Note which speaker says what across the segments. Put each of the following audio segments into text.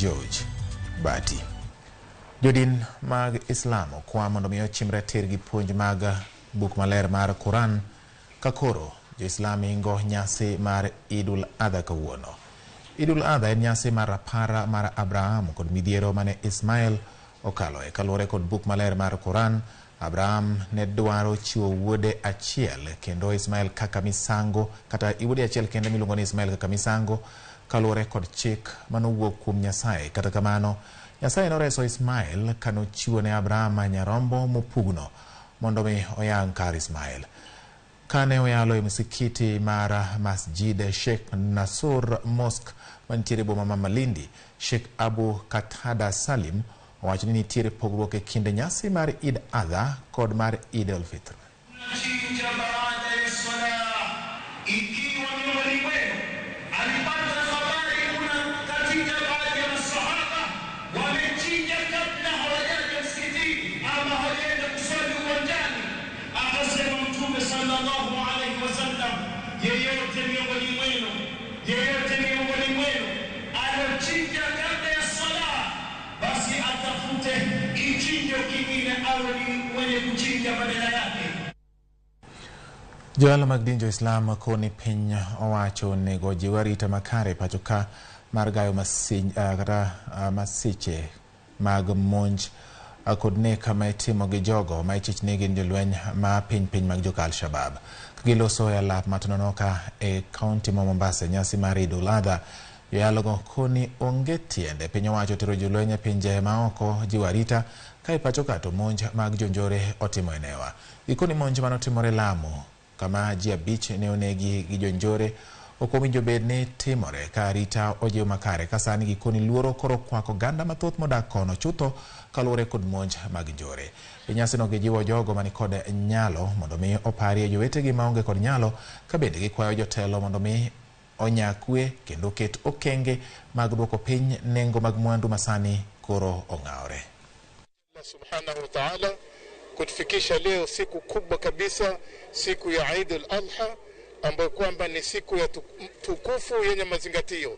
Speaker 1: George Bati. Jodin mag Islam okwa mondo mi ochimre tir gi puonj mag buk maler mar Quran ka koro jo-Islam ingo nyasi mar Idul Adha kawuono. Idul Adha en nyasi mar rapar mar Abraham kod midhiero mane Ismael okaloe. Kaluwore kod buk maler mar Quran, Abraham ne dwaro chiwo wuode achiel kendo Ismael kaka misango, kata wuode achiel kende miluongo ni Ismael kaka misango, kaluwore kod chik manowuok kuom Nyasaye. Kata kamano, Nyasaye noreso Ismael kanochiwo ne Abraham nyarombo mopugno mondo mi oyang' kar Ismael. Kane oyalo e msikiti mar Masjid Sheikh Nasur Mosque mantiere boma ma Malindi, Sheikh Abu Katada Salim owacho ni nitiere pogruok e kind nyasi mar Eid Adha kod mar Eid al-Fitr.
Speaker 2: Chinja baada ya swala, ikiwa miongoni mwenu alipata habari kuna katika baadhi ya masahaba wamechinja kabla hawajaja msikitini ama hawajaenda kuswali uwanjani, akasema Mtume sallallahu alaihi wasallam, yeyote miongoni mwenu, yeyote miongoni mwenu alochinja kabla ya swala, basi atafute kichinjo kingine awe ni mwenye kuchinja badala yake.
Speaker 1: Joyalo mag din jo-Islam koni piny owacho onego ojiw arita makare pacho ka mar gayo kata masiche mag monj kod nek ma itimo gi jogo ma ichich ni gin jolweny ma piny piny mag joka Al-Shabab. Ka giloso e alap ma Tononoka e kaunti ma Mombasa nyasi mar Eid ul-Adha, joyalogo koni onge tiende piny owacho tero jolweny e pinje maoko jiwo arita ka e pacho ka to monj mag jonjore otimo e newa. Gikoni monj manotimore Lamu kama ji 5 ne onegi gi jonjore ok owinjo bed ni timore ka arita ojiw makare ka sani gikoni luoro koro kwako oganda mathoth modak kono chutho kaluwore kod monj mag njore. E nyasino gijiwo jogo mani kod nyalo mondo mi oparie jowetegi maonge kod nyalo ka bende gikwayo jotelo mondo mi onya kwe kendo ket okenge mag duoko piny nengo mag mwandu masani koro ong'awore.
Speaker 3: Allah subhanahu wa ta'ala kutufikisha leo siku kubwa kabisa, siku ya Eid al-Adha ambayo kwamba ni siku ya tukufu yenye mazingatio.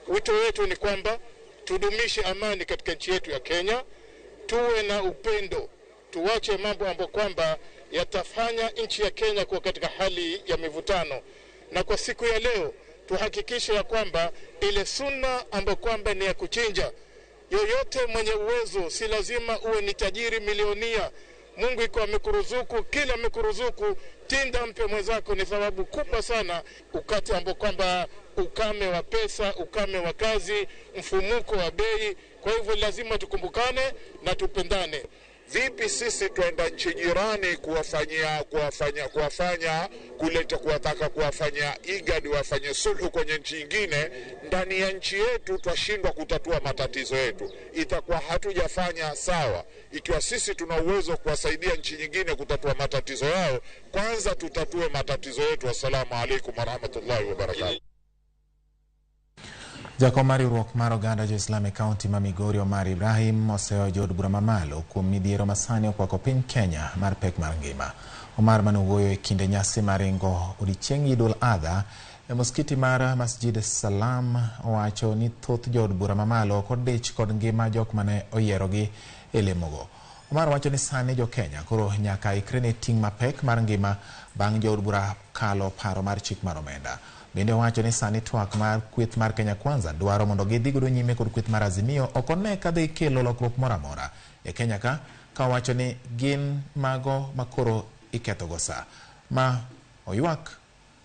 Speaker 3: Wito wetu ni kwamba tudumishe amani katika nchi yetu ya Kenya, tuwe na upendo, tuache mambo ambayo kwamba yatafanya nchi ya Kenya kuwa katika hali ya mivutano. Na kwa siku ya leo tuhakikishe ya kwamba ile sunna ambayo kwamba ni ya kuchinja, yoyote mwenye uwezo, si lazima uwe ni tajiri milionia. Mungu iko amekuruzuku, kila amekuruzuku, tinda mpe mwenzako, ni thawabu kubwa sana. Ukati ambao kwamba ukame wa pesa, ukame wa kazi, mfumuko wa bei. Kwa hivyo lazima tukumbukane na tupendane.
Speaker 4: Vipi sisi twenda nchi jirani kuwataka kuwafanya IGAD wafanye sulhu kwenye nchi nyingine, ndani ya nchi yetu twashindwa kutatua matatizo yetu? Itakuwa hatujafanya sawa. Ikiwa sisi tuna uwezo kuwasaidia nchi nyingine kutatua matatizo yao, kwanza tutatue matatizo yetu. Assalamu alaikum warahmatullahi wabarakatuh.
Speaker 1: Jakom mar riwruok mar oganda jo-Islam e kaunti ma Migori Omar Ibrahim oseyo jood bura mamalo kuom midhiero masani okwako piny Kenya mar pek mar ngima. Omar mane owuoyo e kinde nyasi mar ringo odiechieng' Eid ul-Adha e moskiti mar Masjid Salam owacho ni thoth jood bura mamalo ok odich kod ngima jok mane oyierogi e lemogo. Omar wacho ni sani jo Kenya koro nyaka ikre ne ting' mapek mar ngima bang' jood bura kalo paro mar chik mar omenda. Bende owacho ni sani twak mar kweth mar Kenya Kwanza dwaro mondo gidhi godo nyime kod kweth mar Azimio ok one ka dhi kelo lokruok moro amora e Kenya ka owacho ni gin mago makoro ikethogo sa ma oywak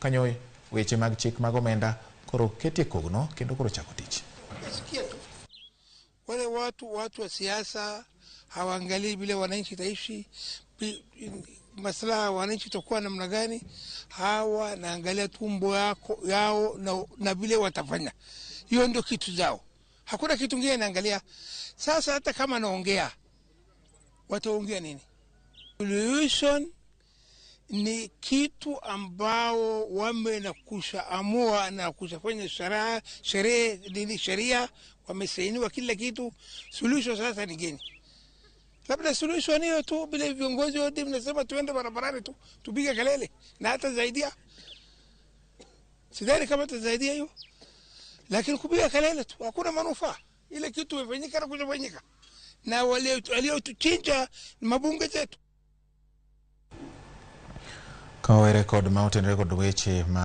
Speaker 1: kanyo weche mag chik mag omenda koro ketie kogno kendo koro chako tich.
Speaker 5: Nasikia tu wale watu wa siasa hawaangalii vile wananchi taishi, maslaha wananchi itakuwa namna gani. Hawa naangalia tumbo yao na vile watafanya. Hiyo ndio kitu zao, hakuna kitu kingine naangalia. Sasa hata kama naongea, wataongea nini? Solution ni kitu ambao wame na kushaamua na kushafanya sheria, wamesainiwa kila kitu. Solution sasa ni gani? Labda solution hiyo tu, bila viongozi wote mnasema tuende barabarani tu tupige kelele, na hata zaidia sidhani kama tazaidia hiyo, lakini kupiga kelele tu hakuna manufaa. Ile kitu imefanyika na kutofanyika, na waliotuchinja ni mabunge zetu.
Speaker 1: Kawere kod ma otenore kod weche ma